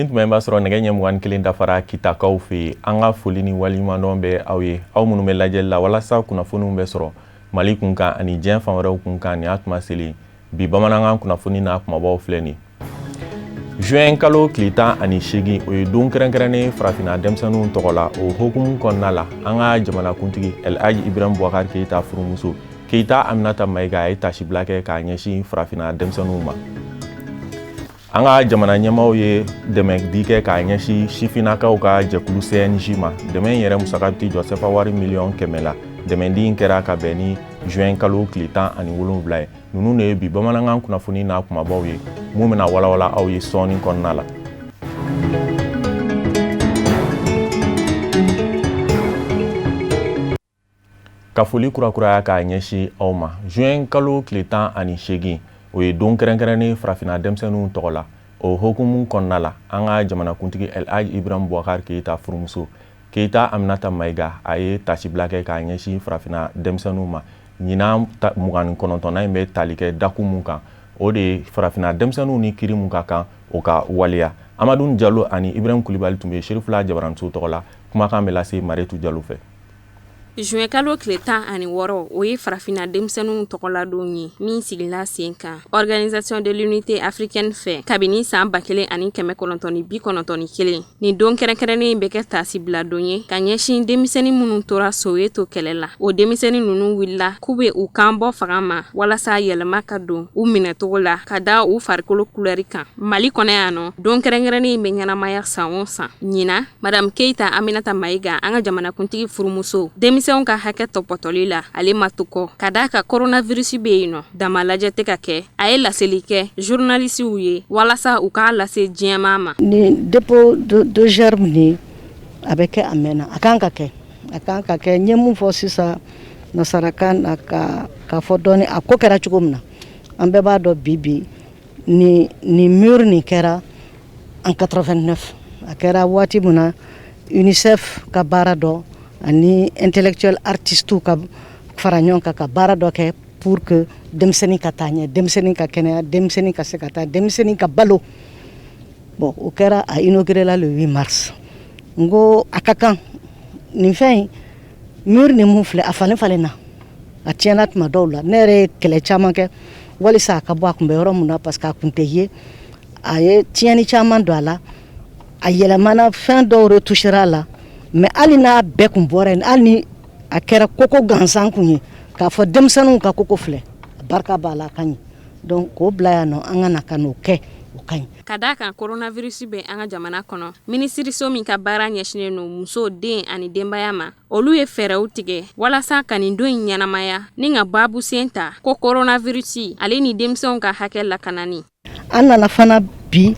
Nin tuma in b'a sɔrɔ nɛgɛ ɲɛ 21 dafara Kitakaw fɛ yen. An ka foli ni waleɲumandɔn bɛ aw ye, aw minnu bɛ lajɛli la walasa kunnafoniw bɛ sɔrɔ Mali kun kan ani diɲɛ fan wɛrɛw kun kan. Nin y'a tuma selen. Bi bamanankan kunnafoni n'a kumabaw filɛ nin. Juin kalo tile 18, o ye don kɛrɛnkɛrɛnnen farafinna denmisɛnninw tɔgɔ la. O hukumu kɔnɔna la, an ka jamanakuntigi El Hadji Ibrahim Boubacar Keita furumuso Keita Aminata Mayiga, a ye tasibila kɛ k'a ɲɛsin farafinna denmisɛnninw ma. An ka jamana ɲɛmaaw ye dɛmɛ di kɛ k'a ɲɛsin sifinnakaw ka jɛkulu CNJ ma. Dɛmɛ in yɛrɛ musaka bɛ t'i jɔ sefa wari miliyɔn 100 la. Dɛmɛdi in kɛra ka bɛn ni juin kalo tile 17 ye. Ninnu de ye bi bamanankan kunnafoni n'a kumabaw ye, mun bɛna walawala aw ye sɔɔni kɔnɔna la. Ka foli kurakuraya k'a ɲɛsin aw ma. Juin kalo tile 18, o ye don kɛrɛnkɛrɛnnen farafinna denmisɛnninw tɔgɔ la. O hukumu kɔnɔna la, an ka jamanakuntigi El Hadji Ibrahim Boubacar Keita furumuso Keita Aminata Mayiga, a ye tasibila kɛ k'a ɲɛsin farafinna denmisɛnninw ma. Ɲinan 29nan in bɛ tali kɛ dakun mun kan, o de ye farafinna denmisɛnninw ni kiri mun ka kan, o ka waleya. Amadu Jalo ani Ibrahim Kulibali tun bɛ Serifula Jabaranso tɔgɔ la. Kumakan bɛ lase Maretu Jalo fɛ. Juin kalo tile 16, o ye farafinna denmisɛnninw tɔgɔladon ye min sigila sen kan Organisation de l'Unité africaine fɛ kabini san 1991. Nin don kɛrɛnkɛrɛnnen in bɛ kɛ tasibiladon ye ka ɲɛsin denmisɛnnin minnu tora Soweto kɛlɛ la. O denmisɛnnin ninnu wulila k'u bɛ u kan bɔ fanga ma walasa yɛlɛma ka don u minɛcogo la ka da u farikolo kulɛri kan. Mali kɔnɔ yan nɔ, don kɛrɛnkɛrɛnnen in bɛ ɲɛnamaya san o san. Ɲinan, Madame Keita Aminata Mayiga, an ka jamanakuntigi furumuso, denmisɛnw ka hakɛ tɔpɔtɔli la, ale ma to kɔ. Ka d'a kan coronavirus bɛ yen nɔ, dama lajɛ tɛ ka kɛ. A ye laseli kɛ journalisiw ye walasa u k'a lase diɲɛmaa ma. Nin dépôt de gerbe nin, a bɛ kɛ a mɛnna, a kan ka kɛ, a kan ka kɛ. N ye mun fɔ sisan nasarakan na ka k'a fɔ dɔɔni, a ko kɛra cogo min na, an bɛɛ b'a dɔn. Bi bi nin mur nin kɛra en 89. A kɛra waati min na, UNICEF ka baara dɔ ani intellectuel artistes ka fara ɲɔgɔn kan ka baara dɔ kɛ pour que denmisɛnnin ka taa ɲɛ, denmisɛnnin ka kɛnɛya, denmisɛnnin ka se ka taa, denmisɛnnin ka balo. Bon, o kɛra, a inauguré la le 8 mars. N ko a ka kan nin fɛn in, mur nin mun filɛ, a falen falen na, a tiɲɛna tuma dɔw la. Ne yɛrɛ ye kɛlɛ caman kɛ walisa a ka bɔ a kun bɛ yɔrɔ mun na, parce que a kun tɛ ye. A ye tiɲɛni caman don a la, a yɛlɛmana, fɛn dɔw retouchera a la. Mais hali n'a bɛɛ kun bɔra yen, hali ni a kɛra koko gansan kun ye, k'a fɔ denmisɛnninw ka koko filɛ, barika b'a la, a ka ɲi. Donc k'o bila yan nɔ, an ka na ka n'o kɛ, o ka ɲi. Ka d'a kan coronavirus bɛ an ka jamana kɔnɔ, minisiriso min ka baara ɲɛsinnen don muso, den ani denbaya ma, olu ye fɛɛrɛw tigɛ walasa ka nin don in ɲɛnamaya ni ka baabu sen ta ko coronavirus ale ni denmisɛnw ka hakɛ lakanani. An nana fana bi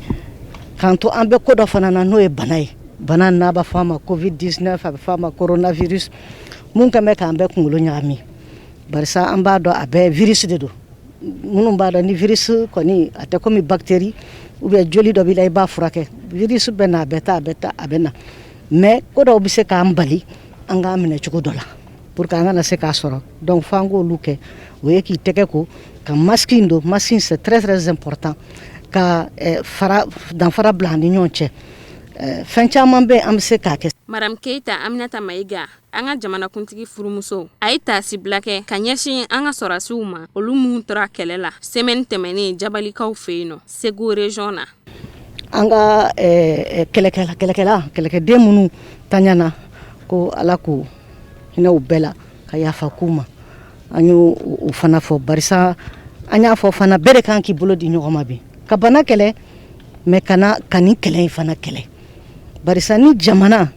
k'an to an bɛ ko dɔ fana na, n'o ye bana ye. Bana n'a b'a fɔ a ma Covid 19, a bɛ fɔ a ma coronavirus, mun kɛn bɛ k'an bɛɛ kunkolo ɲagami, barisa an b'a dɔn a bɛɛ virus de don. Minnu b'a dɔn ni virus kɔni, a tɛ komi bactérie ou bien joli dɔ b'i la, i b'a furakɛ. Virus bɛ na, a bɛ taa, a bɛ taa, a bɛ na. Mais ko dɔw bɛ se k'an bali an k'an minɛ cogo dɔ la pour que an kana se k'a sɔrɔ. Donc f'an k'olu kɛ, o ye k'i tɛgɛ ko, ka masque in don. Masque in, c'est très très important, ka fara danfara bila an ni ɲɔgɔn cɛ. Fɛn caman bɛ, an bɛ se k'a kɛ. Madame Keita Aminata Mayiga, an ka jamanakuntigi furumuso, a ye taasibila kɛ ka ɲɛsin an ka sɔrɔdasiw ma, olu minnu tora kɛlɛ la semaine tɛmɛnen Jabalikaw fɛ yen nɔ, Segu région na. An ka kɛlɛkɛla kɛlɛkɛla kɛlɛkɛden minnu taɲana, ko Ala k'u hinɛ u bɛɛ la ka yafa k'u ma. An y'o o fana fɔ, barisa an y'a fɔ fana, bɛɛ de kan k'i bolo di ɲɔgɔn ma bi ka bana kɛlɛ, mais kana ka nin kɛlɛ in fana kɛlɛ, barisa ni jamana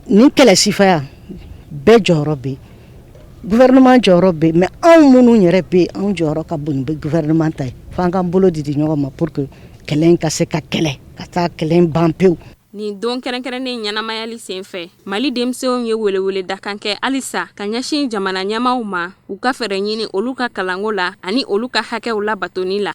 nin kɛlɛ sifaya, bɛɛ jɔyɔrɔ bɛ yen, gouvernement jɔyɔrɔ bɛ yen, mais anw minnu yɛrɛ bɛ yen, anw jɔyɔrɔ ka bon ni gouvernement ta ye. F'an k'an bolo di di ɲɔgɔn ma pour que kɛlɛ in ka se ka kɛlɛ, ka taa kɛlɛ in ban pewu. Nin don kɛrɛnkɛrɛnnen ɲɛnamayali sen fɛ, Mali denmisɛnw ye welewele dakan kɛ halisa ka ɲɛsin jamana ɲɛmaw ma, u ka fɛɛrɛ ɲini olu ka kalanko la ani olu ka hakɛw labatoni la.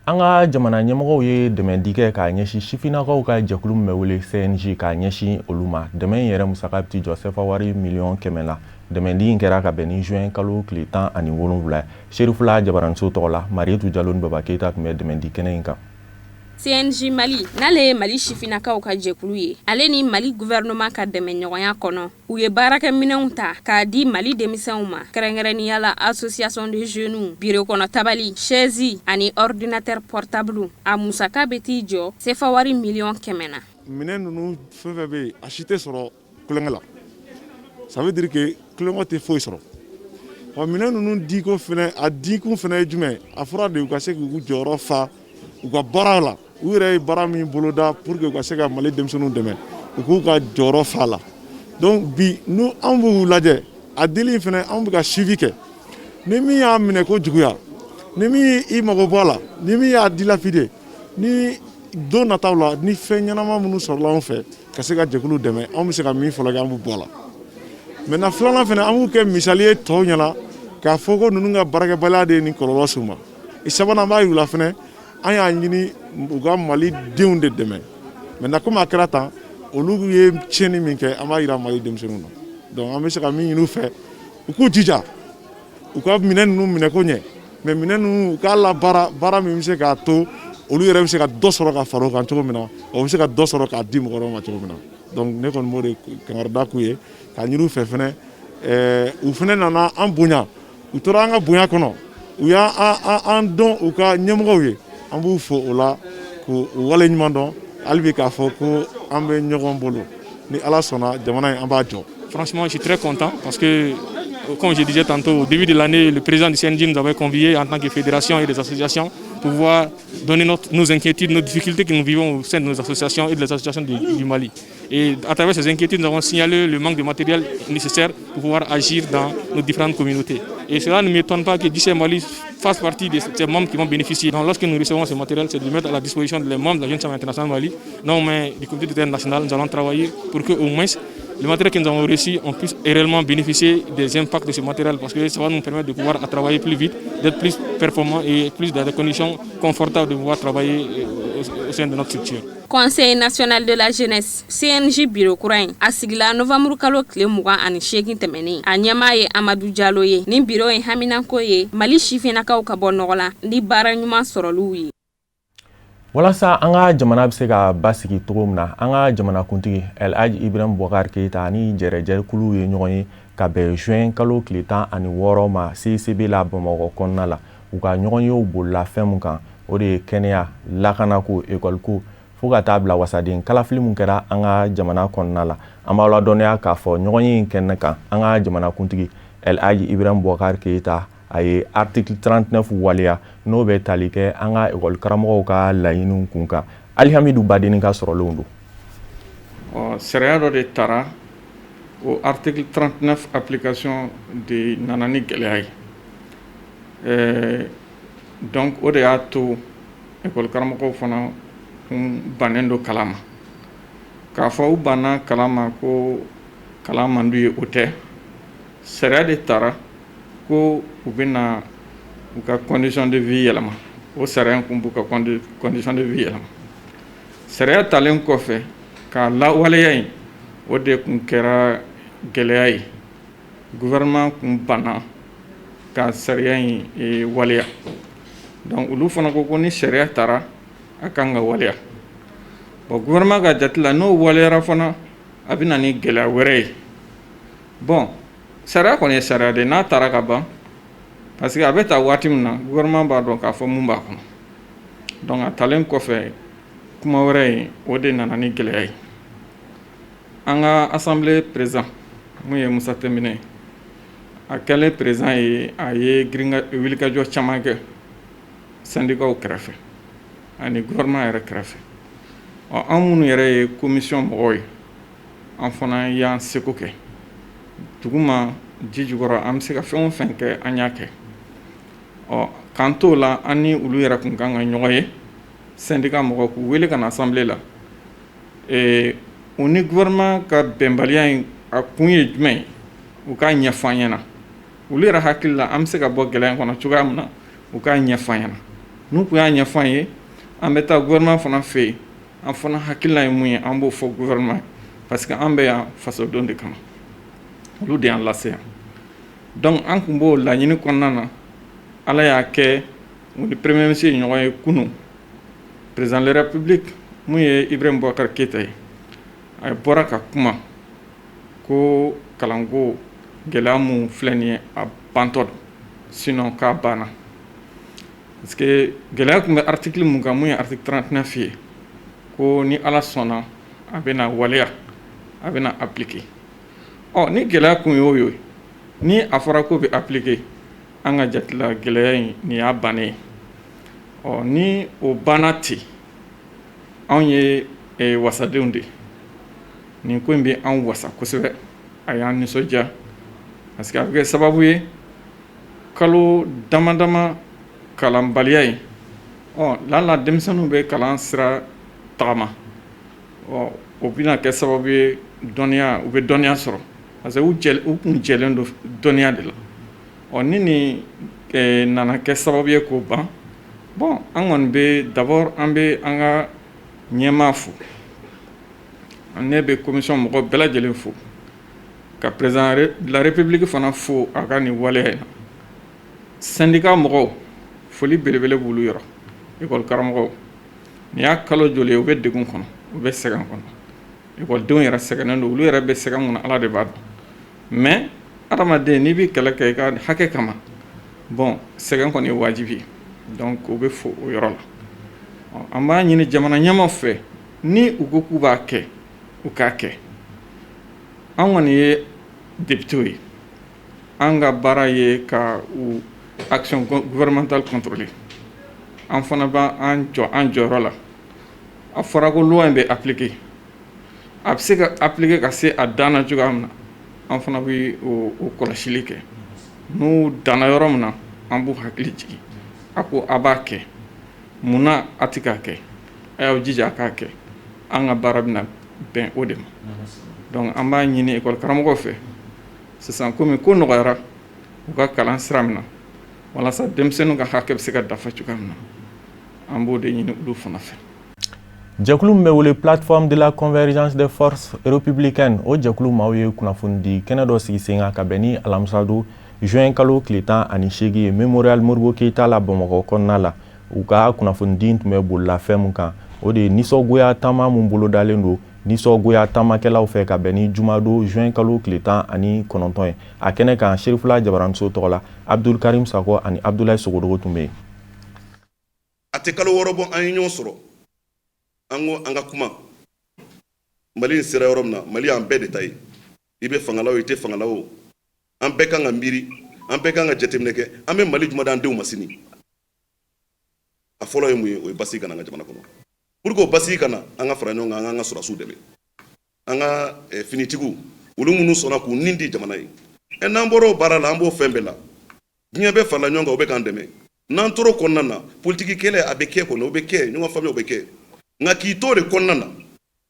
An ka jamana ɲɛmɔgɔw ye dɛmɛdi kɛ k'a ɲɛsin sifinnakaw ka jɛkulu min bɛ wele CNJ, k'a ɲɛsin olu ma. Dɛmɛ in yɛrɛ musaka bɛ t'i jɔ sefa wari miliyɔn 100 la. Dɛmɛdi in kɛra ka bɛn ni juin kalo tile 17 ye. Serifula Jabaranso tɔgɔ la, Marietu Jalo ni Baba Keyita tun bɛ dɛmɛdi kɛnɛ in kan. CNJ Mali, n'ale ye Mali sifinnakaw ka jɛkulu ye, ale ni Mali gouvernement ka dɛmɛɲɔgɔnya kɔnɔ, u ye baarakɛminɛnw ta k'a di Mali denmisɛnw ma, kɛrɛnkɛrɛnnenya la association de jeunes, biro kɔnɔ tabali, chaise ani ordinateur portable. A musaka bɛ t'i jɔ sefa wari miliyɔn 100 na. Minɛn ninnu fɛn fɛn bɛ yen, a si tɛ sɔrɔ kulonkɛ la. Ça veut dire que kulonkɛ tɛ foyi sɔrɔ. Wa minɛn ninnu diko fɛnɛ, a dikun fɛnɛ ye jumɛn? A fɔra de u ka se k'u jɔyɔrɔ fa u ka baara la. U yɛrɛ ye baara min boloda pour que u ka se ka Mali denmisɛnninw dɛmɛ, u k'u ka jɔyɔrɔ fa la. Donc bi, n'u anw b'u lajɛ, a dili fɛnɛ, anw bɛ ka suivi kɛ. Ni min y'a minɛ ko juguya, ni min i mago bɔ a la, ni min y'a dilapider, ni don nataw la, ni fɛn ɲɛnama minnu sɔrɔla anw fɛ ka se ka jɛkulu dɛmɛ, anw bɛ se ka min fɔlɔ kɛ, an b'u bɔ a la. Maintenant, filanan fɛnɛ, an b'u kɛ misali ye tɔw ɲɛna k'a fɔ ko ninnu ka baarakɛbaliya de ye nin kɔlɔlɔ s'u ma. Sabanan, an b'a yir'u la fɛnɛ, an y'a ɲini u ka Mali denw de dɛmɛ. Maintenant, komi a kɛra tan, olu ye tiɲɛni min kɛ, an b'a yira Mali denmisɛnninw na. Donc an bɛ se ka min ɲini u fɛ, u k'u jija u ka minɛn ninnu minɛ ko ɲɛ, mais minɛn ninnu, u k'a labaara baara min bɛ se k'a to olu yɛrɛ bɛ se ka dɔ sɔrɔ ka fara o kan cogo min na, o bɛ se ka dɔ sɔrɔ k'a di mɔgɔ wɛrɛw ma cogo min na. Donc ne kɔni b'o de kangarida k'u ye, k'a ɲini u fɛ fɛnɛ. U fɛnɛ nana an bonya, u tora an ka bonya kɔnɔ, u y'an an dɔn u ka ɲɛmɔgɔw ye. An b'u fo o la, k'u waleɲuman dɔn hali bi, k'a fɔ ko an bɛ ɲɔgɔn bolo. Ni Ala sɔnna, jamana in, an b'a jɔ. Franchement, je suis très content parce que, comme je disais tantôt, au début de l'année, le président du CNJ nous avait conviés en tant que fédération et des associations pour pouvoir donner nos inquiétudes, nos difficultés que nous vivons au sein de nos associations et des associations du Mali. Et à travers ces inquiétudes, nous avons signalé le manque de matériel nécessaire pour pouvoir agir dans nos différentes communautés. Et cela ne m'étonne pas que JCM Mali fasse partie de ces membres qui vont bénéficier. Donc lorsque nous recevons ce matériel, c'est de le mettre à la disposition des membres de la Jeune Chambre internationale Mali. Non, mais du comité d'État national, nous allons travailler pour que au moins le matériel que nous avons reçu, on puisse réellement bénéficier des impacts de ce matériel, parce que ça va nous permettre de pouvoir travailler plus vite, d'être plus performant et plus dans des conditions confortables de pouvoir travailler au sein de notre structure. Conseil national de la jeunesse, CNJ bureau kura in, a sigila novembre kalo tile 28 tɛmɛnen. A ɲɛmaa ye Amadu Jalo ye. Nin biro in haminanko ye Mali sifinnakaw ka bɔ nɔgɔ la ni baara ɲuman sɔrɔliw ye. Walasa an ka jamana bɛ se ka basigi cogo min na, an ka jamanakuntigi El Hadji Ibrahim Boubacar Keïta ani jɛrɛjɛkuluw ye ɲɔgɔn ye ka bɛn juin kalo tile 16 ma CICB la Bamakɔ kɔnɔna la. U ka ɲɔgɔn yew bolila fɛn mun kan, o de ye kɛnɛya, lakanako, ekɔliko, fo ka taa bila wasaden kalafili mun kɛra an ka jamana kɔnɔna la. An b'aw ladɔnniya k'a fɔ ɲɔgɔn ye in kɛnɛ kan, an ka jamanakuntigi El Hadji Ibrahim Boubacar Keïta, a ye article 39 waleya, n'o bɛ tali kɛ an ka ekɔli karamɔgɔw ka laɲiniw kun kan. Alihamidu Badenni ka sɔrɔlenw don. Ɔ, sariya dɔ de tara, o article 39 application de nana ni gɛlɛya ye. Donc o de y'a to ekɔli karamɔgɔw fana kun bannen don kalan ma. K'a fɔ u banna kalan ma ko kalan man d'u ye, o tɛ. Sariya de tara ko u bɛna u ka condition de vie yɛlɛma. O sariya kun b'u ka condition de vie yɛlɛma. Sariya talen kɔfɛ, k'a lawaleya in, o de kun kɛra gɛlɛya ye. Gouvernement kun banna ka sariya in waleya. Donc olu fana ko ko ni sariya tara, a kan ka waleya. Bon, gouvernement ka jate la, n'o waleyara fana, a bɛ na ni gɛlɛya wɛrɛ ye. Bon, sariya kɔni ye sariya de, n'a taara ka ban, parce que a bɛ ta waati min na, gouvernement b'a dɔn k'a fɔ mun b'a kɔnɔ. Donc a talen kɔfɛ, kuma wɛrɛ ye, o de nana ni gɛlɛya ye. An ka assemblée président mun ye Musa Tɛnbinɛ ye, a kɛlen président ye, a ye girinka wulikajɔ caman kɛ syndicats kɛrɛfɛ ani gouvernement yɛrɛ kɛrɛfɛ. Ɔ, an minnu yɛrɛ ye commission mɔgɔw ye, an fana y'an seko kɛ duguma ji jukɔrɔ, an bɛ se ka fɛn o fɛn kɛ, an y'a kɛ. Ɔ, k'an t'o la, an ni olu yɛrɛ kun kan ka ɲɔgɔn ye, syndicat mɔgɔw k'u wele ka na assemblée la. U ni gouvernement ka bɛnbaliya in, a kun ye jumɛn ye, u k'a ɲɛfɔ an ɲɛna. Olu yɛrɛ hakili la, an bɛ se ka bɔ gɛlɛya in kɔnɔ cogoya min na, u k'a ɲɛfɔ an ɲɛna. N'u kun y'a ɲɛfɔ an ye, an bɛ taa gouvernement fana fɛ yen, an fana hakilina ye mun ye, an b'o fɔ gouvernement ye, parce que an bɛ yan fasodenw de kama, olu de y'an lase yan. Donc an kun b'o laɲini kɔnɔna na. Ala y'a kɛ, u ni premier ministre ye ɲɔgɔn ye kunun. Président de la République mun ye Ibrahim Boubacar Keita ye, a bɔra ka kuma ko kalanko gɛlɛya mun filɛ nin ye, a bantɔ don, sinon k'a banna, parce que gɛlɛya tun bɛ article mun kan, mun ye article 39 ye, ko ni Ala sɔnna a bɛna waleya, a bɛna appliquer. Ɔ, ni gɛlɛya kun y'o ye, ni a fɔra ko bɛ appliquer, an ka jate la gɛlɛya in nin y'a bannen ye. Ɔ, ni o banna ten, anw ye wasadenw de, nin ko in bɛ an wasa kosɛbɛ, a y'an nisɔndiya, parce que a bɛ kɛ sababu ye kalo dama dama kalanbaliya ye. Ɔ, lala denmisɛnninw bɛ kalan sira tagama, ɔ, o bɛna kɛ sababu ye dɔnniya, u bɛ dɔnniya sɔrɔ, parce que u kun jɛlen don dɔnniya de la. Ɔ, ni nin nana kɛ sababu ye k'o ban, bon, an kɔni bɛ d'abord an bɛ an ka ɲɛmaa fo, ne bɛ commission mɔgɔ bɛɛ lajɛlen fo, ka président de la République fana fo a ka nin waleya in na. Syndicat mɔgɔw, foli belebele b'olu yɔrɔ. École karamɔgɔw, nin y'a kalo joli ye u bɛ degun kɔnɔ, u bɛ sɛgɛn kɔnɔ. Ekɔlidenw yɛrɛ sɛgɛnnen don, olu yɛrɛ bɛ sɛgɛn mun na, Ala de b'a dɔn. Mais adamaden, n'i bɛ kɛlɛ kɛ i ka hakɛ kama, bon, sɛgɛn kɔni ye wajibi ye. Donc u bɛ fo o yɔrɔ la. An b'a ɲini jamana ɲɛmaw fɛ, ni u ko k'u b'a kɛ, u k'a kɛ. An kɔni ye député ye, an ka baara ye ka u action gouvernementale contrôler. An fana b'an jɔ an jɔyɔrɔ la. A fɔra ko loi in bɛ appliquer, a bɛ se ka appliquer ka se a dan na cogoya min na, an fana bɛ o kɔlɔsili kɛ. N'u danna yɔrɔ min na, an b'u hakili jigin, a ko a b'a kɛ, munna a tɛ k'a kɛ? A y'aw jija a k'a kɛ. An ka baara bɛna bɛn o de ma. Donc an b'a ɲini école karamɔgɔw fɛ sisan, komi ko nɔgɔyara, u ka kalan sira min na walasa denmisɛnninw ka hakɛ bɛ se ka dafa cogoya min na, an b'o de ɲini olu fana fɛ. Jɛkulu min bɛ wele Plateforme de la convergence des forces républicaines, o jɛkulu maaw ye kunnafonidi kɛnɛ dɔ sigi sen kan ka bɛn ni alamisadon juin kalo tile 18 ye, Mémorial Modibo Keyita la, Bamakɔ kɔnɔna la. U ka kunnafonidi tun bɛ bolila fɛn mun kan, o de ye nisɔngoya taama mun bolodalen don nisɔngoya taamakɛlaw fɛ ka bɛn ni jumadon juin kalo tile 19 ye. A kɛnɛ kan, Serifula Jabaranso tɔgɔ la, Abdul Karim Sakɔ ani Abdoulaye Sogodogo tun bɛ yen. A tɛ kalo 6 bɔ, an ye ɲɔgɔn sɔrɔ, an ko an ka kuma Mali in sera yɔrɔ min na. Mali y'an bɛɛ de ta ye. I bɛ fanga la o, i tɛ fanga la o, an bɛɛ kan ka miiri, an bɛɛ kan ka jateminɛ kɛ. An bɛ Mali jumɛn d'an denw ma sini? A fɔlɔ ye mun ye? O ye basigi ka na an ka jamana kɔnɔ. Pour que o basigi ka na, an ka fara ɲɔgɔn kan, an k'an ka sɔrɔdasiw dɛmɛ, an ka finitigiw, olu minnu sɔnna k'u nin di jamana ye. Ɛ, n'an bɔra o baara la, an b'o fɛn bɛɛ la, diɲɛ bɛɛ farala ɲɔgɔn kan, o bɛ k'an dɛmɛ. N'an tora o kɔnɔna na, politiki kɛlɛ a bɛ kɛ kɔni, o bɛ kɛ, ɲɔgɔn faamuya o bɛ kɛ. Nka k'i to o de kɔnɔna na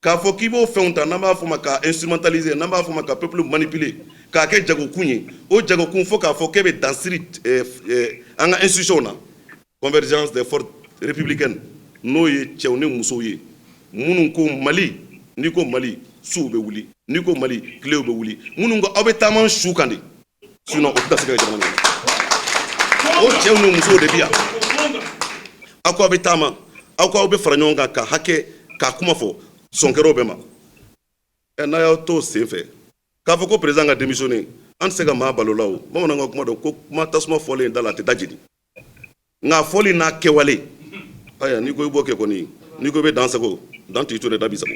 k'a fɔ k'i b'o fɛnw ta, n'an b'a fɔ ma ka instrumentaliser, n'an b'a fɔ ma ka peuple manipuler, k'a kɛ jagokun ye, o jagokun fo k'a fɔ k'e bɛ dansiri an ka institution na. Convergence des forces républicaines, n'o ye cɛw ni musow ye minnu ko Mali, n'i ko Mali, suw bɛ wuli, n'i ko Mali, tilew bɛ wuli, minnu ko aw bɛ taama su kan de, sinon o tɛna se ka kɛ jamana kɔnɔ, o cɛw ni musow de bi yan. Aw ko aw bɛ taama, aw ko aw bɛ fara ɲɔgɔn kan ka hakɛ k'a kuma fɔ, sɔn kɛra o bɛɛ ma. Ɛ, n'a y'aw to sen fɛ k'a fɔ ko président ka démissionner, an tɛ se ka maa balo la. O bamananw ka kuma dɔn ko kuma tasuma fɔlen da la, a tɛ da jeni, nka fɔli n'a kɛwale, ayiwa, n'i ko i b'o kɛ kɔni, n'i ko i bɛ dan sago, dan t'i to dɛ, da b'i sago.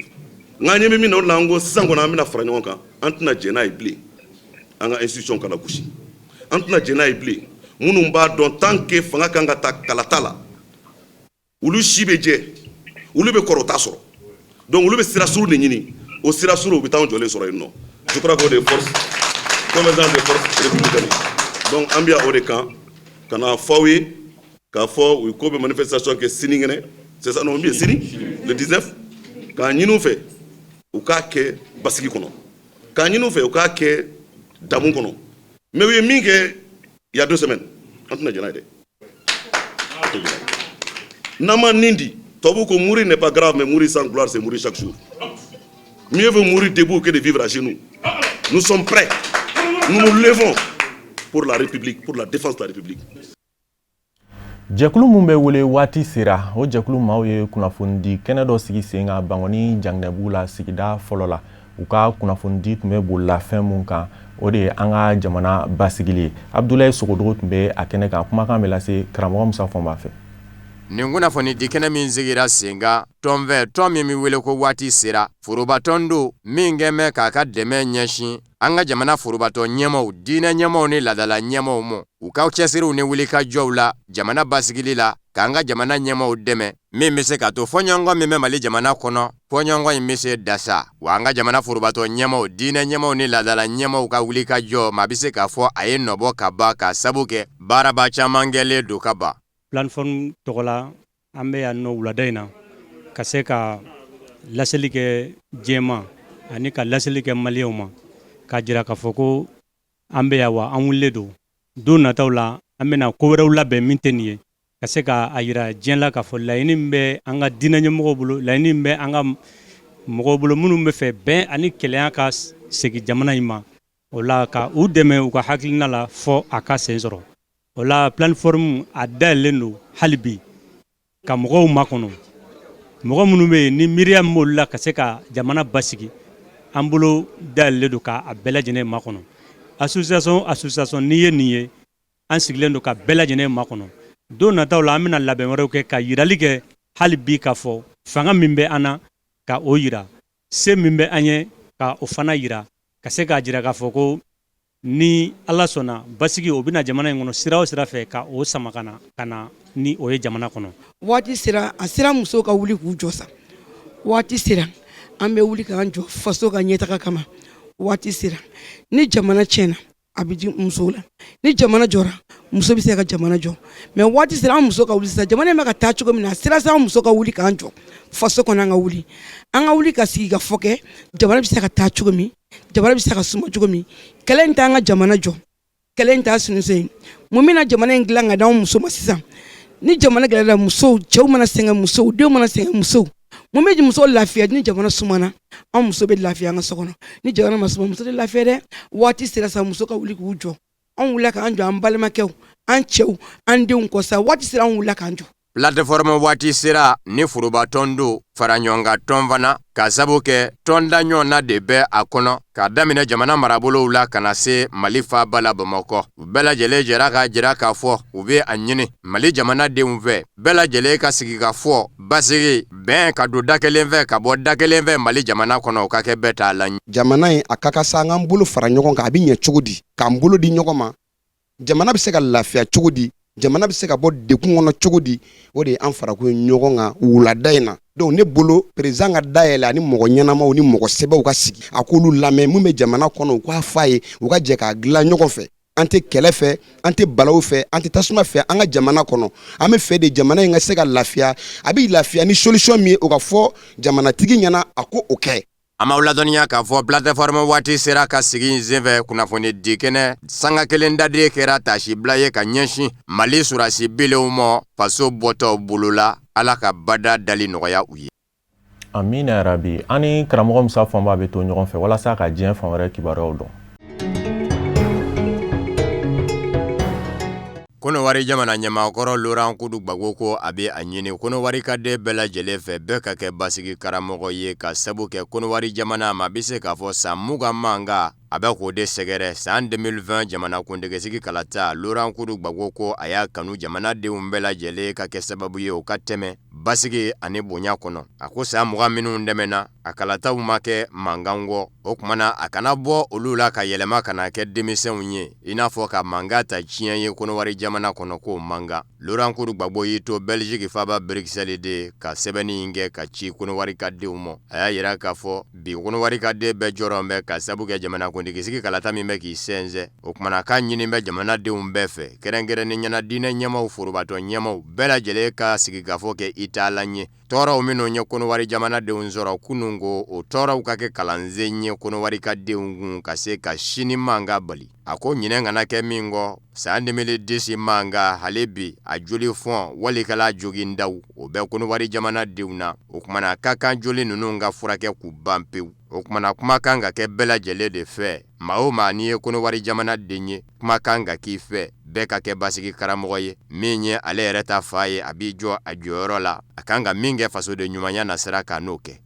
Nka an ɲɛ bɛ min na, o de la an ko sisan kɔni an bɛna fara ɲɔgɔn kan. An tɛna jɛn n'a ye bilen an ka institution kana gosi, an tɛna jɛn n'a ye bilen minnu b'a dɔn tant que fanga kan ka ta kalata la, olu si bɛ jɛ, olu bɛ kɔrɔ, u t'a sɔrɔ. Donc olu bɛ sira surun de ɲini, o sira surun, u bɛ taa anw jɔlen sɔrɔ yen nɔ. Je crois que o de ye force convergence des forces républicaines. Donc an bɛ yan o de kan ka na fɔ aw ye k'a fɔ u ko bɛ manifestation kɛ sinikɛnɛ, c'est ça non? Bien, sini le 19, k'a ɲini u fɛ u k'a kɛ basigi kɔnɔ, k'a ɲini u fɛ u k'a kɛ damu kɔnɔ. Mais u ye min kɛ il y a 2 semaines, an tɛna jɛn n'a ye dɛ. N'an ma nin di, tubabu ko mourir n'est pas grave, mais mourir sans gloire, c'est mourir chaque jour. Mieux vaut mourir debout que de vivre à genoux. Nous sommes prêts, nous nous levons pour la République, pour la défense de la République. Jɛkulu min bɛ wele Waati Sera, o jɛkulu maaw ye kunnafonidi kɛnɛ dɔ sigi sen kan Bankɔni Janginɛbugu la, sigida fɔlɔ la. U ka kunnafonidi tun bɛ bolila fɛn mun kan, o de ye an ka jamana basigili ye. Abudulayi Sogodogo tun bɛ a kɛnɛ kan. Kumakan bɛ lase karamɔgɔ Musa Fɔnba fɛ. Nin kunnafonidi kɛnɛ min sigira sen kan tɔn fɛ, tɔn min bɛ wele ko Waati Sera, forobatɔn don min kɛn bɛ k'a ka dɛmɛ ɲɛsin an ka jamana forobatɔn ɲɛmaaw, diinɛ ɲɛmaaw ni laadala ɲɛmaaw ma, u ka cɛsiriw ni wulikajɔw la jamana basigili la, k'an ka jamana ɲɛmaaw dɛmɛ min bɛ se ka to fɔɲɔgɔnkɔ min bɛ Mali jamana kɔnɔ, fɔɲɔgɔnkɔ in bɛ se dasa. Wa an ka jamana forobatɔn ɲɛmaaw, diinɛ ɲɛmaaw ni laadala ɲɛmaaw ka wulikajɔ, maa bɛ se k'a fɔ a ye nɔbɔ ka ban, k'a sabu kɛ baaraba caman kɛlen don ka ban. Plateforme tɔgɔ la, an bɛ yan nɔ wulada in na ka se ka laseli kɛ diɲɛ ma ani ka laseli kɛ maliyɛnw ma, k'a jira k'a fɔ ko an bɛ yan, wa an wulilen don. Don nataw la, an bɛna ko wɛrɛw labɛn min tɛ nin ye, ka se k'a jira diɲɛ la k'a fɔ laɲini min bɛ an ka diinɛ ɲɛmɔgɔw bolo, laɲini min bɛ an ka mɔgɔw bolo minnu bɛ fɛ bɛn ani kelenya ka segin jamana in ma, o la ka u dɛmɛ u ka hakilina la fɔ a ka sen sɔrɔ. O la plateforme a dayɛlɛlen don hali bi ka mɔgɔw makɔnɔ, mɔgɔ minnu bɛ yen ni miiriya min b'olu la ka se ka jamana basigi. An bolo dayɛlɛlen don k'a bɛɛ lajɛlen makɔnɔ. Association association n'i ye nin ye, an sigilen don ka bɛɛ lajɛlen makɔnɔ. Don nataw la, an bɛna labɛn wɛrɛw kɛ ka yirali kɛ hali bi k'a fɔ fanga min bɛ an na ka o yira, se min bɛ an ye ka o fana yira, ka se k'a jira k'a fɔ ko ni Ala sɔnna, basigi o bɛna jamana in kɔnɔ sira o sira fɛ, ka o sama ka na ka na ni o ye jamana kɔnɔ. Waati sera, a sera musow ka wuli k'u jɔ sa. Waati sera, an bɛ wuli k'an jɔ faso ka ɲɛtaga kama. Waati sera, ni jamana tiɲɛna, a bɛ di musow la. Ni jamana jɔra, muso bɛ se ka jamana jɔ. Mais waati sera, an muso ka wuli sisan. Jamana in bɛ ka taa cogo min na, a sera sa, an muso ka wuli k'an jɔ faso kɔnɔ. An ka wuli, an ka wuli ka sigi ka fɔ kɛ jamana bɛ se ka taa cogo min, jamana bɛ se ka suma cogo min. Kɛlɛ in t'an ka jamana jɔ, kɛlɛ in t'a solution ye. Mun bɛna jamana in dilan ka d'anw muso ma sisan? Ni jamana gɛlɛyara, musow, cɛw mana sɛgɛn, musow, denw mana sɛgɛn, musow, mun bɛ muso lafiya? Ni jamana sumana, an muso bɛ lafiya an ka so kɔnɔ. Ni jamana ma suma, muso tɛ lafiya dɛ. Waati sera sa, muso ka wuli k'u jɔ. Anw wulila k'an jɔ an balimakɛw, an cɛw, an denw kɔ sa. Waati sera, an wulila k'an jɔ. Plateforme Waati Sera ni forobatɔn don, fara ɲɔgɔnkan tɔn fana, ka sabu kɛ tɔn da ɲɔgɔn na de bɛ a kɔnɔ, k'a daminɛ jamana marabolow la ka na se Mali faaba la Bamakɔ. U bɛɛ lajɛlen jɛra k'a jira k'a fɔ u bɛ a ɲini Mali jamanadenw fɛ, bɛɛ lajɛlen ka sigikafɔ, basigi, bɛn ka don da kelen fɛ ka bɔ da kelen fɛ Mali jamana kɔnɔ, o ka kɛ bɛɛ ta la. Jamana in, a ka kan sa an k'an bolo fara ɲɔgɔn kan. A bɛ ɲɛ cogo di k'an bolo di ɲɔgɔn ma? Jamana bɛ se ka lafiya cogo di? Jamana bɛ se ka bɔ degun kɔnɔ cogo di? O de ye an farakun ye ɲɔgɔn kan wulada in na. Donc ne bolo, président ka dayɛlɛ ani mɔgɔ ɲɛnamaw ni mɔgɔ sɛbɛw ka sigi, a k'olu lamɛn. Mun bɛ jamana kɔnɔ, u k'a fɔ a ye, u ka jɛ k'a dilan ɲɔgɔn fɛ. An tɛ kɛlɛ fɛ, an tɛ balawu fɛ, an tɛ tasuma fɛ an ka jamana kɔnɔ. An bɛ fɛ de jamana in ka se ka lafiya. A bɛ lafiya ni solution min ye, o ka fɔ jamanatigi ɲɛna, a ko o kɛ. An b'aw ladɔnniya k'a fɔ plateforme Waati Sera ka sigi in senfɛ, kunnafoni di kɛnɛ sanga kelen daden kɛra taasibila ye ka ɲɛsin Mali sɔrɔdasi bilenw ma faso bɔtɔ bolo la. Ala ka bada dali nɔgɔya u ye. Amina yarabi. An ni karamɔgɔ Musa Fɔnba bɛ to ɲɔgɔn fɛ walasa ka diɲɛ fan wɛrɛ kibaruyaw dɔn. Kɔnɔwari jamana ɲɛmaakɔrɔ Laurent Kudu Gbagbo ko a bɛ a ɲini Kɔnɔwari ka den bɛɛ lajɛlen fɛ, bɛɛ ka kɛ basigi karamɔgɔ ye, ka sabu kɛ Kɔnɔwari jamana ma bɛ se k'a fɔ san 20 mankan a bɛ k'o de sɛgɛrɛ. San 2020 jamanakuntigisigi kalata, Laurent Kudu Gbagbo ko a y'a kanu jamanadenw bɛɛ lajɛlen ka kɛ sababu ye o ka tɛmɛ basigi ani bonya kɔnɔ. A ko san 20 minnu tɛmɛna, a kalataw ma kɛ mankan kɔ. O tuma na, a kana bɔ olu la ka yɛlɛma ka na kɛ denmisɛnw ye, i n'a fɔ ka mankan ta tiɲɛ ye Kɔnɔwari jamana kɔnɔ, k'o man kan. Laurent Kudu Gbagbo y'i to Belgique faaba Bruxelles de ka sɛbɛnni in kɛ ka ci Kɔnɔwari ka denw ma. A y'a jira k'a fɔ bi Kɔnɔwari ka den bɛɛ jɔrɔ bɛ ka sabu kɛ jamanakuntigisigi kalata min bɛ k'i sɛnsɛn. O tuma na, k'a ɲini bɛ jamanadenw bɛɛ fɛ, kɛrɛnkɛrɛnnenya la diinɛ ɲɛmaaw, forobatɔn ɲɛmaaw bɛɛ lajɛlen ka sigikafɔ kɛ i taalan ye. Tɔɔrɔw minnu ye Kɔnɔwari jamanadenw sɔrɔ kunun, ko o tɔɔrɔw ka kɛ kalansen ye Kɔnɔwari ka denw kun ka se ka sini mankan bali. A ko ɲinɛ kana kɛ min kɔ, san 2010 mankan, hali bi a joli fɔn wali kala jogindaw, o bɛ Kɔnɔwari jamanadenw na. O tuma na, ka kan joli ninnu ka furakɛ k'u ban pewu. O tuma na, kuma kan ka kɛ bɛɛ lajɛlen de fɛ. Maa o maa n'i ye Kɔnɔwari jamana den ye, kuma kan ka k'i fɛ, bɛɛ ka kɛ basigi karamɔgɔ ye. Min ye ale yɛrɛ ta fa ye, a b'i jɔ a jɔyɔrɔ la, a kan ka min kɛ fasoden ɲumanya na sira kan, n'o kɛ.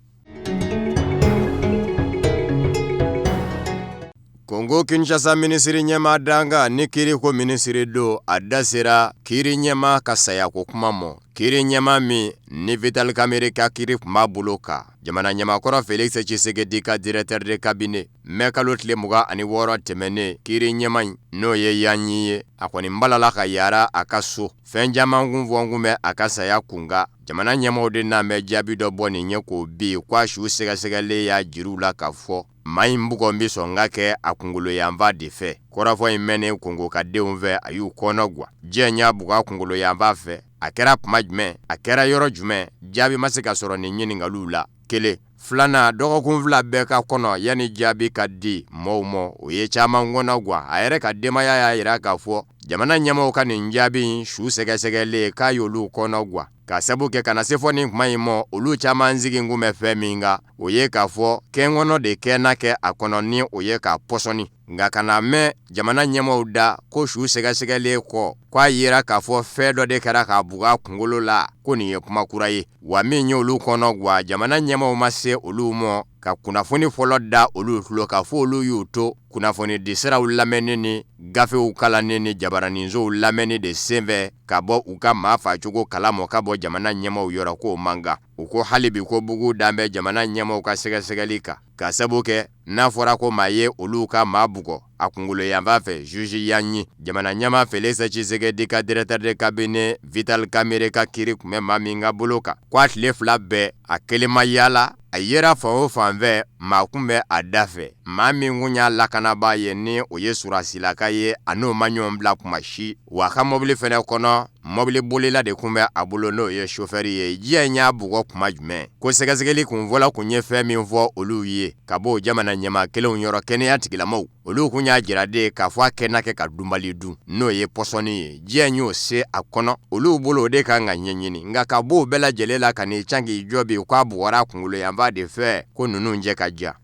Kongo Kinshasa minisiri ɲɛmaa dankan ni kiiriko minisiri don, a da sera kiiri ɲɛmaa ka sayako kuma mɔ. Kiiri ɲɛmaa min ni Vital Kamerhe ka kiiri tun b'a bolo kan, jamana ɲɛmaakɔrɔ Felix Tshisekedi ka directeur de cabinet, mɛ kalo tile 26 tɛmɛnen, kiiri ɲɛmaa in n'o ye Yanyi ye, a kɔni balala ka yara a ka so. Fɛn caman kun fɔ kun bɛ a ka saya kunkan. Jamana ɲɛmaaw de n'an bɛ jaabi dɔ bɔ nin ye k'o bi ko a su sɛgɛsɛgɛlen y'a jira u la k'a fɔ maa in bugɔ bɛ sɔn ka kɛ a kunkolo yanfan de fɛ. Kɔrɔfɔ in mɛnnen Kongo ka denw fɛ, a y'u kɔnɔ gwan. Jɔn y'a bugɔ a kunkolo yanfan fɛ? A kɛra kuma jumɛn? A kɛra yɔrɔ jumɛn? Jaabi ma se ka sɔrɔ nin ɲininkaliw la. Kelen filanan, dɔgɔkun 2 bɛɛ ka kɔnɔ yanni jaabi ka di mɔgɔw ma, o ye caman kɔnɔ gwan. A yɛrɛ ka denbaya y'a jira k'a fɔ jamana ɲɛmaaw ka nin jaabi in su sɛgɛsɛgɛlen k'a y'olu kɔnɔ gwan, ka sabu kɛ ka na se fɔ nin kuma in mɔ, olu caman sigi kun bɛ fɛn min kan, o ye k'a fɔ kɛnkɔnɔ de kɛ n'a kɛ a kɔnɔ, ni o ye k'a pɔsɔni. Nka ka na mɛn jamana ɲɛmaaw da ko su sɛgɛsɛgɛlen kɔ, k'a yera k'a fɔ fɛn dɔ de kɛra k'a bugɔ a kunkolo la, ko nin ye kuma kura ye. Wa min ye olu kɔnɔ gwan, jamana ɲɛmaaw ma se olu mɔ ka kunnafoni fɔlɔ da olu tulo kan, fo olu y'u to kunnafoni disiraw lamɛnni ni gafew kalanni ni jabaraninsow lamɛnni de senfɛ ka bɔ u ka maa faacogo kalama ka bɔ jamana ɲɛmaaw yɔrɔ, k'o man kan. U ko hali bi ko bugu dan bɛ jamana ɲɛmaaw ka sɛgɛsɛgɛli kan, ka sabu kɛ n'a fɔra ko maa ye olu ka maa bugɔ a kunkolo yanfan fɛ, juge Yanyi, jamana ɲɛmaa Felix Tshisekedi ka directeur de cabinet Vital Kamerhe ka kiiri tun bɛ maa min ka bolo kan, ko a tile 2 bɛɛ a kelen ma yaala, a yera fan o fan fɛ, maa kun bɛ a da fɛ. Maa min kun y'a lakanabaa ye, ni o ye surasilaka ye, a n'o ma ɲɔgɔn bila kuma si. Wa a ka mɔbili fɛnɛ kɔnɔ, mɔbili bolila de kun bɛ a bolo, n'o ye chauffeur ye. Jɔn y'a bugɔ kuma jumɛn? Ko sɛgɛsɛgɛli kun fɔlɔ kun ye fɛn min fɔ olu ye ka bɔ jamana ɲɛmaa kelenw yɔrɔ, kɛnɛya tigilamɔgɔw, olu kun y'a jira de k'a fɔ a kɛ na kɛ ka dunbali dun, n'o ye pɔsɔni ye. Jɔn y'o se a kɔnɔ? Olu bolo o de kan ka ɲɛɲini. Nka ka b'o bɛɛ lajɛlen la ka n'i can k'i jɔ bi k'a bugɔra a kunkolo yanfan de fɛ, ko ninnu jɛ ka ja.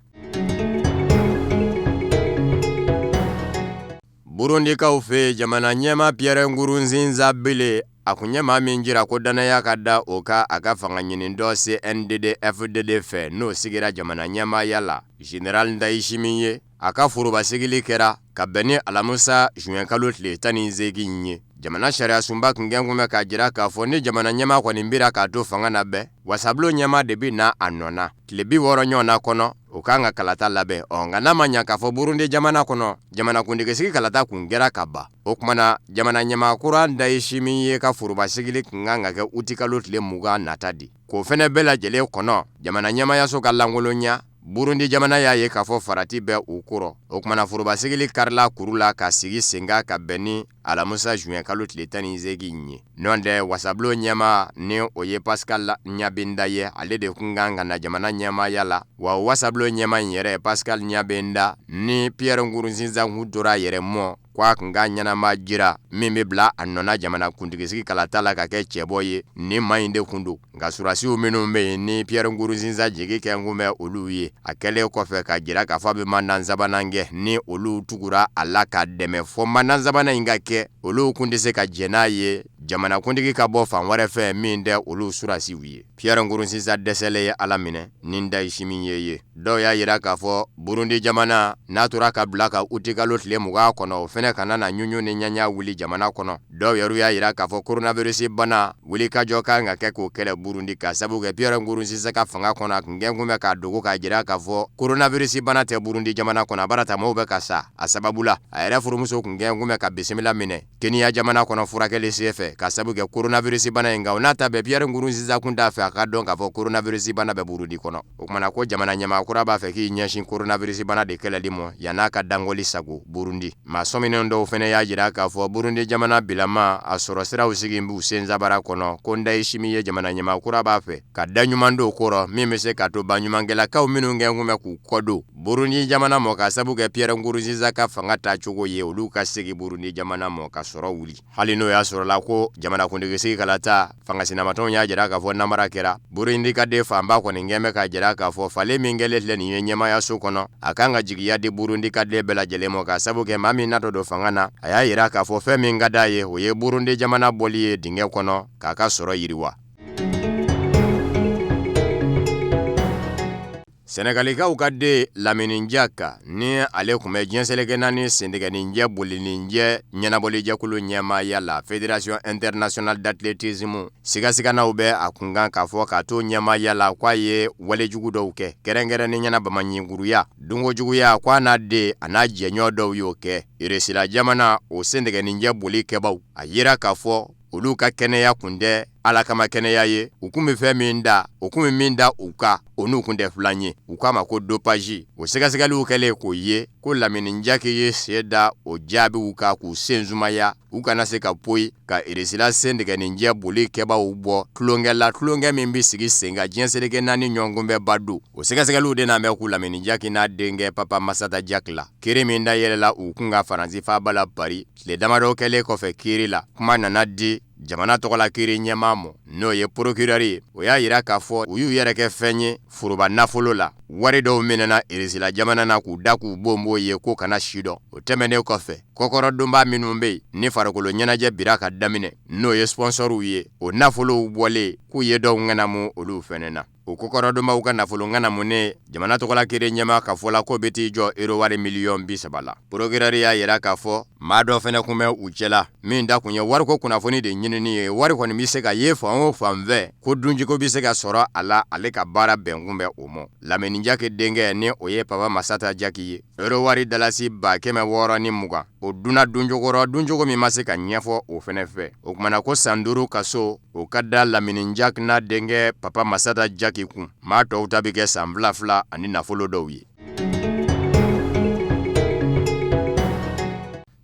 Burundikaw fɛ, jamana ɲɛmaa Pierre Nkurunziza bile, a kun ye maa min jira ko dannaya ka da o kan a ka fanga ɲini dɔ CNDD FDD fɛ, n'o sigira jamana ɲɛmaaya la, Général Ndayishimiye, a ka foroba sigili kɛra ka bɛn ni alamisa juin kalo tile 18 ye. Jamana sariyasunba kun kɛ kun bɛ k'a jira k'a fɔ ni jamana ɲɛmaa kɔni bira k'a to fanga na bɛɛ, wasabulon ɲɛmaa de bɛ na a nɔ na tile 60 ɲɔgɔn na kɔnɔ, o kan ka kalata labɛn. Ɔ nka n'a ma ɲa k'a fɔ Burundi jamana kɔnɔ, jamanakuntigisigi kalata kun kɛra ka ban, o tuma na jamana ɲɛmaa kura Ndayishimiye ka foroba sigili kun kan ka kɛ utikalo tile 20 nata di. K'o fɛnɛ bɛɛ lajɛlen kɔnɔ, jamana ɲɛmaayaso ka lankolonya, Burundi jamana y'a ye k'a fɔ farati bɛ u kɔrɔ. O tuma na foroba sigili karila kuru la ka sigi sen kan ka bɛn ni alamisa juin kalo tile 18 ye. Nɔntɛ wasabulon ɲɛmaa, ni o ye Pascal Nyabenda ye, ale de kun kan ka na jamana ɲɛmaaya la. Wa wasabulon ɲɛmaa in yɛrɛ Pascal Nyabenda, ni Pierre Nkurunziza kun tora a yɛrɛ mɔ ko a kun ka ɲɛnama jira min bɛ bila a nɔ na jamana kuntigisigi kalata la ka kɛ cɛbɔ ye, nin maa in de kun don. Nka surasiw minnu bɛ yen ni Pierre Nkurunziza jigi kɛ kun bɛ olu ye, a kɛlen kɔfɛ ka jira k'a fɔ a bɛ mandat sabanan kɛ, ni olu tugura a la ka dɛmɛ fɔ mandat sabanan in ka kɛ, olu kun tɛ se ka jɛn n'a ye jamanakuntigi ka bɔ fan wɛrɛ fɛ min tɛ olu surasiw ye. Pierre Nkurunziza dɛsɛlen ye Ala minɛ ni Ndayishimiye ye. Dɔw y'a jira k'a fɔ Burundi jamana n'a tora ka bila ka utikalo tile 20 kɔnɔ, o fɛnɛ kana na ɲuɲu ni ɲaɲa wuli jamana kɔnɔ. Dɔw yɛrɛ y'a jira k'a fɔ coronavirus bana wulikajɔ kan ka kɛ k'o kɛlɛ Burundi, ka sabu kɛ Pierre Nkurunziza ka fanga kɔnɔ, a kun kɛ kun bɛ k'a dogo k'a jira k'a fɔ coronavirus bana tɛ Burundi jamana kɔnɔ, a bara ta maaw bɛ ka sa a sababu la. A yɛrɛ furumuso kun kɛ kun bɛ ka bisimila minɛ Kenya jamana kɔnɔ furakɛli senfɛ ka sabu kɛ coronavirus bana in kan. O n'a ta bɛɛ, Pierre Nkurunziza kun t'a fɛ a ka dɔn k'a fɔ coronavirus bana bɛ Burundi kɔnɔ. O kumana ko jamana ɲɛmaa kura b'a fɛ k'i ɲɛsin coronavirus bana de kɛlɛli ma yann'a ka dangɔli sago Burundi. Maa sɔminen dɔw fɛnɛ y'a jira k'a fɔ Burundi jamana bilama a sɔrɔ siraw sigi b'u sensabara kɔnɔ, ko Ndayishimiye jamana ɲɛmaa kura b'a fɛ ka da ɲuman don kɔrɔ min bɛ se ka to baɲumankɛlakaw minnu kɛ kun bɛ k'u kɔ don Burundi jamana mɔ ka sabu kɛ Pierre Nkurunziza ka fanga taacogo ye, olu ka segin Burundi jamana mɔ ka sɔrɔ wuli, hali n'o y'a sɔrɔla ko ko jamanakuntigisigi kalata fangasinamatɔnw y'a jira k'a fɔ namara kɛra. Burundi ka den fanba kɔni kɛn bɛ k'a jira k'a fɔ falen min kɛlen filɛ nin ye ɲɛmaayaso kɔnɔ, a kan ka jigiya di Burundi ka den bɛɛ lajɛlen ma, k'a sabu kɛ maa min natɔ don fanga na, a y'a jira k'a fɔ fɛn min ka d'a ye, o ye Burundi jamana bɔli ye dingɛ kɔnɔ k'a ka sɔrɔ yiriwa. Sɛnɛgalikaw ka den Lamini Jak ni ale tun bɛ diɲɛ seleke naani sentigɛninjɛ bolininjɛ ɲɛnabɔlijɛkulu ɲɛmaaya la Fédération internationale d'athlétisme, sigasiganaw bɛ a kunkan k'a fɔ k'a to ɲɛmaaya la k'a ye walejugu dɔw kɛ, kɛrɛnkɛrɛnnenya na bamaɲinkuruya, dunkojuguya, k'a n'a den a n'a jɛɲɔgɔn dɔw y'o kɛ. Irisila jamana o sentigɛninjɛ boli kɛbaw, a yira k'a fɔ olu ka kɛnɛya kun tɛ ala kama kɛnɛya ye, u kun bɛ fɛn min da, u kun bɛ min da u kan, o n'u kun tɛ filan ye, u k'a ma ko dopage. O sɛgɛsɛgɛliw kɛlen k'o ye ko Lamini Jaki ye sen da o jaabiw kan k'u sen sumaya, u kana se ka poyi ka Irisila sentigɛninjɛ boli kɛbaw bɔ tulonkɛ la, tulonkɛ min bɛ sigi sen kan diɲɛ seleke naani ɲɔgɔnkunbɛnba don. O sɛgɛsɛgɛliw de na bɛ k'u Lamini Jaki n'a denkɛ Papa Masata Jaki la. Kiri min da yɛlɛla u kun kan Faransi faaba la Paris, tile damadɔ kɛlen kɔfɛ kiri la, kuma nana di jamana tɔgɔla kiri ɲɛmaa ma, n'o ye procureur ye. O y'a yira k'a fɔ u y'u yɛrɛ kɛ fɛn ye foroba nafolo la, wari dɔw minɛna Irisila jamana na k'u da k'u bonbon ye k'o kana si dɔn. O tɛmɛnen kɔfɛ, kɔkɔrɔdonba minnu bɛ yen ni farikolo ɲɛnajɛ bira ka daminɛ, n'o ye sponsorw ye, o nafolow bɔlen k'u ye dɔw ŋanamu olu fɛnɛ na. O kɔkɔrɔdonbaw ka nafolo ŋanamunen, jamana tɔgɔla kiri ɲɛmaa ka fɔ la k'o bɛ t'i jɔ euro wari miliyɔn 30 la. Procureur y'a yira k'a fɔ maa dɔ fɛnɛ kun bɛ u cɛla min da kun ye wariko kunnafoni de ɲinini ye. Wari kɔni bɛ se ka ye fan o fan fɛ, ko dunjiko bɛ se ka sɔrɔ a la, ale ka baara bɛnkun bɛ o ma. Lamini Jaki denkɛ, ni o ye Papa Masata Jaki ye, euro wari dalasi 620,000 o dunna duncogo rɔ, duncogo min ma se ka ɲɛfɔ o fɛnɛ fɛ. O kumana ko san 5 kaso o ka da Lamini Jaki n'a denkɛ Papa Masata Jaki kun. Maa tɔw ta bɛ kɛ san 2 2 ani nafolo dɔw ye.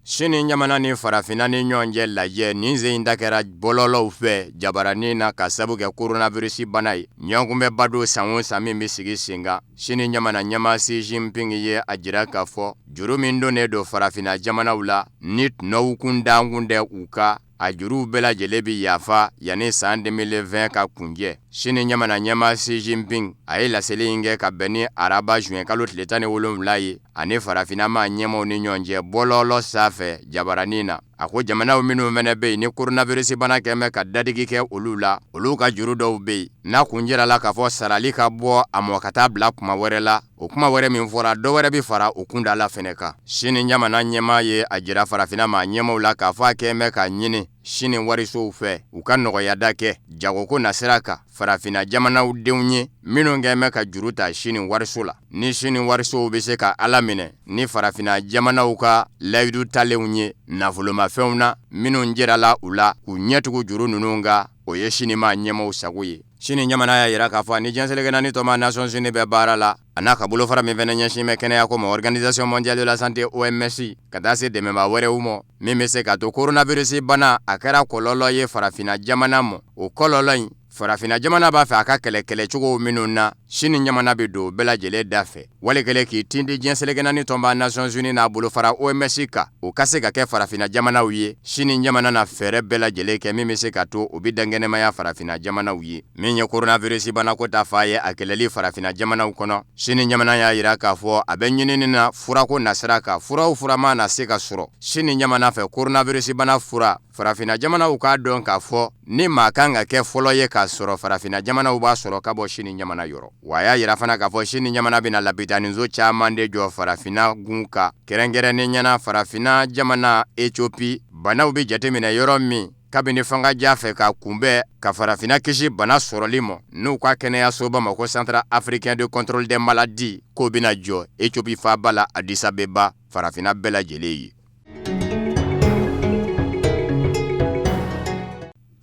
Sini jamana ni farafinna ni ɲɔgɔn cɛ lajɛ nin sen in ta kɛra bɔlɔlɔw fɛ jabaranin na ka sabu kɛ coronavirus bana ye. Ɲɔgɔnkunbɛnba don san o san min bɛ sigi sen kan. Sini jamana ɲɛmaa Xi Jinping ye a jira k'a fɔ juru min donnen don farafinna jamanaw la ni tɔnɔw kun dankun tɛ u kan, a juruw bɛɛ lajɛlen bɛ yafa yanni san 2020 ka kuncɛ. Sini jamana ɲɛmaa Xi Jinping a ye laseli in kɛ ka bɛn ni araba juin kalo tile 17 ye ani farafinna maa ɲɛmaaw ni ɲɔgɔn cɛ bɔlɔlɔ sanfɛ jabaranin na. A ko jamanaw minnu fana bɛ yen ni coronavirus bana kɛn bɛ ka dadigi kɛ olu la, olu ka juru dɔw bɛ yen n'a kun jirala k'a fɔ sarali ka bɔ a mɔ ka taa bila kuma wɛrɛ la. O kuma wɛrɛ min fɔra, dɔ wɛrɛ bɛ fara o kundala fɛnɛ kan. Sini jamana ɲɛmaa ye a jira farafinna maa ɲɛmaaw la k'a fɔ a kɛn bɛ k'a ɲini Sini warisow fɛ u ka nɔgɔyada kɛ jagoko nasira kan farafinna jamanaw denw ye minnu kɛn bɛ ka juru ta Sini wariso la. Ni Sini warisow bɛ se ka Ala minɛ ni farafinna jamanaw ka layidu talenw ye nafolomafɛnw na minnu jirala u la k'u ɲɛtugu juru ninnu kan, o ye Sini maa ɲɛmaaw sago ye. Sini jamana y'a jira k'a fɔ a ni diɲɛ seleke naani tɔnba Nations Unies bɛ baara la, a n'a ka bolofara min fana ɲɛsin bɛ kɛnɛya ko ma Organisation mondiale de la santé OMS, ka taa se dɛmɛbaa wɛrɛw ma min bɛ se k'a to coronavirus bana a kɛra kɔlɔlɔ ye farafinna jamana ma. O kɔlɔlɔ in, farafinna jamana b'a fɛ a ka kɛlɛ kɛlɛcogo minnu na, Sini jamana bɛ don bɛɛ lajɛlen da fɛ, wali kɛlen k'i tindi diɲɛ seleke naani tɔnba Nations Unies n'a bolofara OMS kan, o ka se ka kɛ farafinna jamanaw ye. Sini jamana na fɛɛrɛ bɛɛ lajɛlen kɛ min bɛ se ka to o bɛ dankɛnɛmaya farafinna jamanaw ye. Min ye coronavirus banako ta fan ye a kɛlɛli farafinna jamanaw kɔnɔ, Sini jamana y'a jira k'a fɔ a bɛ ɲinini na furako nasira kan, fura o fura mana se ka sɔrɔ Sini jamana fɛ coronavirus bana fura. Farafinna jamanaw k'a dɔn k'a fɔ ni maa kan ka kɛ fɔlɔ ye k'a sɔrɔ farafinna jamanaw b'a sɔrɔ ka bɔ Sini jamana yɔrɔ. Wa a y'a yira fana k'a fɔ Sini jamana bɛna lapitaniso caman de jɔ farafinna gun kan, kɛrɛnkɛrɛnnenya na farafinna jamana Ethiopie banaw bɛ jateminɛ yɔrɔ min kabini fangaja fɛ ka kunbɛn ka farafinna kisi bana sɔrɔli ma, n'u ka kɛnɛyasoba ma ko Centre africain de contrôle des maladies k'o bɛna jɔ Ethiopie faaba la Addis Abeba farafinna bɛɛ lajɛlen ye.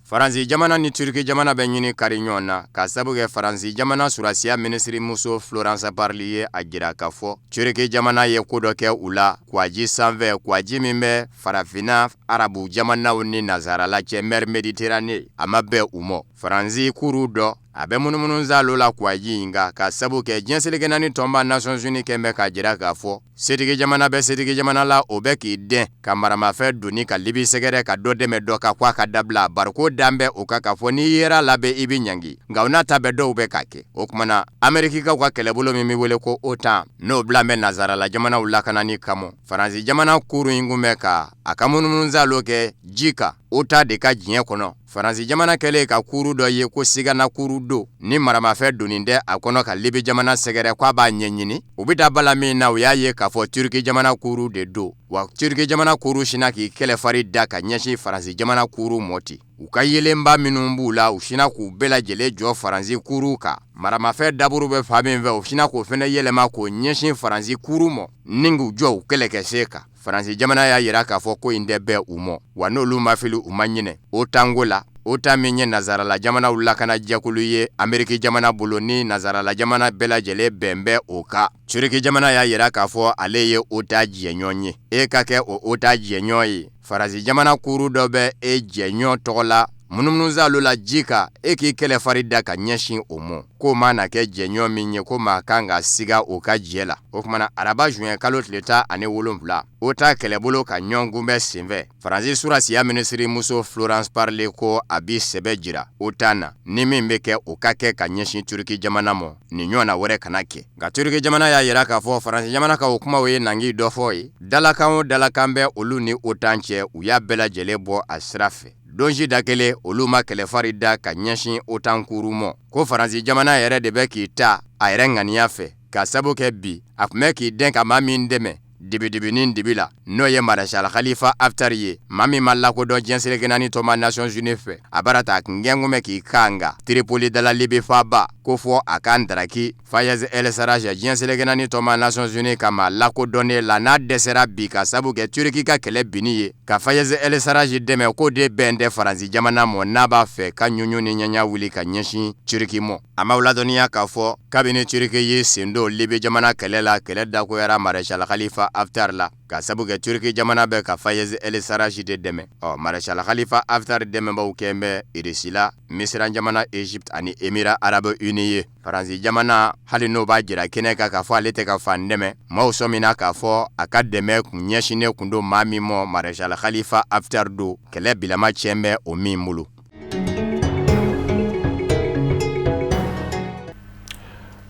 Faransi jamana ni Turki jamana bɛ ɲini kari ɲɔgɔn na ka sabu kɛ Faransi jamana surasiya minisirimuso Florence Parly ye a jira k'a fɔ Turki jamana ye ko dɔ kɛ u la kwaji sanfɛ, kwaji min bɛ farafinna arabu jamanaw ni nazarala cɛ mer Méditerranée, a ma bɛn u ma. Faransi kuru dɔ A bɛ munumunusaalo la kuwaji in kan ka sabu kɛ diɲɛ seleke naani tɔnba Nations Unies kɛn bɛ k'a jira k'a fɔ setigi jamana bɛ setigi jamana la, o bɛ k'i dɛn ka maramafɛn doni ka Libi sɛgɛrɛ ka dɔ dɛmɛ dɔ kan k'a ka dabila, bariko dan bɛ o kan k'a fɔ n'i yera la bɛ i bɛ ɲangi, nka o n'a ta bɛɛ dɔw bɛ k'a kɛ. O tuma na Amerikikaw ka kɛlɛbolo min bɛ wele ko OTAN, n'o bila bɛ nazarala jamanaw lakanani kama, Faransi jamana kurun in kun bɛ ka a ka munumunusaalo kɛ ji kan OTAN de ka diɲɛ kɔnɔ. Faransi jamana kɛlen ka kuru dɔ ye ko sigana kuru don ni maramafɛn doni tɛ a kɔnɔ ka Libi jamana sɛgɛrɛ k'a b'a ɲɛɲini, u bɛ taa bala min na, u y'a ye k'a fɔ Turki jamana kuru de don. Wa Turki jamana kuru sinna k'i kɛlɛfari da ka ɲɛsin Faransi jamana kuru mɔ ten. U ka yeelenba minnu b'u la, u sinna k'u bɛɛ lajɛlen jɔ Faransi kuru kan. Maramafɛn daburu bɛ fan min fɛ, u sinna k'o fana yɛlɛma k'o ɲɛsin Faransi kuru mɔ ni k'u jɔ u kɛlɛkɛsen kan. Faransi jamana y'a jira k'a fɔ ko in tɛ bɛn u mɔ, wa n'olu ma fili u ma ɲinɛ OTAN ko la. OTAN min ye nazarala jamanaw lakana jɛkulu ye Ameriki jamana bolo, ni nazarala jamana bɛɛ lajɛlen bɛn bɛ o kan. Turki jamana y'a jira k'a fɔ ale ye OTAN jɛɲɔgɔn ye. E ka kɛ o OTAN jɛɲɔgɔn ye, Faransi jamana kuru dɔ bɛ e jɛɲɔgɔn tɔgɔ la munumunusaalo la ji kan, e k'i kɛlɛfari da ka ɲɛsin o mɔ, k'o mana kɛ jɛɲɔgɔn min ye, ko maa kan ka siga o ka jɛ la. O tuma na araba juin kalo tile 17, OTAN kɛlɛbolo ka ɲɔgɔn kunbɛn senfɛ, Faransi surasiya minisirimuso Florence Parly ko a bi sɛbɛ jira OTAN na, ni min bɛ kɛ o ka kɛ ka ɲɛsin Turki jamana mɔ, nin ɲɔgɔnna wɛrɛ kana kɛ. Nka Turki jamana y'a jira k'a fɔ Faransi jamana ka o kumaw ye nangi dɔ fɔ ye. Dalakan o dalakan bɛ olu ni OTAN cɛ, u y'a bɛɛ lajɛlen bɔ a sira fɛ. Don si da kelen olu ma kɛlɛfari da ka ɲɛsin OTAN kuru mɔ, ko Faransi jamana yɛrɛ de bɛ k'i ta a yɛrɛ ŋaniya fɛ, ka sabu kɛ bi a tun bɛ k'i dɛn ka maa min dɛmɛ dibidibinin dibi la, n'o ye Maréchal Khalifa Haftar ye, maa min ma lakodɔn diɲɛ seleke naani tɔnba Nations Unies fɛ. A bara ta a kun gɛnkun bɛ k'i kan nka Tripoli dala Libi faaba ko fɔ a kan daraki Fayez El Sarraj diɲɛ seleke naani tɔnba Nations Unies ka maa lakodɔnnen la, n'a dɛsɛra bi ka sabu kɛ Turki ka kɛlɛ binni ye ka Fayez El Sarraj dɛmɛ, k'o de bɛn tɛ Faransi jamana mɔ n'a b'a fɛ ka ɲuɲu ni ɲaɲa wuli ka ɲɛsin Turki mɔ. An b'aw ladɔnniya k'a fɔ kabini Turki y'i sen don Libi jamana kɛlɛ la, kɛlɛ dagoyara Maréchal Khalifa Haftar la ka sabu kɛ Turki jamana bɛ ka Fayez El Sarraj de dɛmɛ. Ɔ Maréchal Khalifa Haftar dɛmɛbaaw kɛn bɛ Irisi la, Misira jamana, Egypte ani Émirats arabes unis ye. Faransi jamana, hali n'o b'a jira kɛnɛ kan k'a fɔ ale tɛ ka fan dɛmɛ, maaw sɔmina k'a fɔ a ka dɛmɛ kun ɲɛsinnen kun don maa min mɔ, Maréchal Khalifa Haftar don, kɛlɛ bilama tiɲɛ bɛ o min bolo.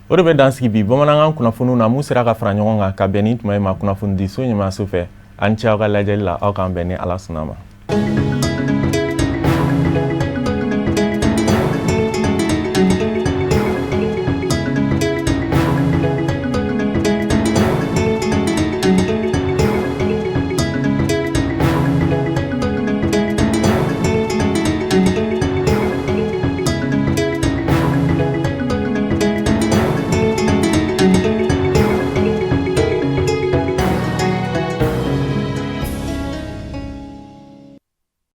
O de bɛ dan sigi bi bamanankan kunnafoniw na mun sera ka fara ɲɔgɔn kan ka bɛn ni tuma in ma kunnafonidiso ɲɛmaaso fɛ. An ce aw ka lajɛli la, aw k'an bɛn ni Ala sɔnna ma.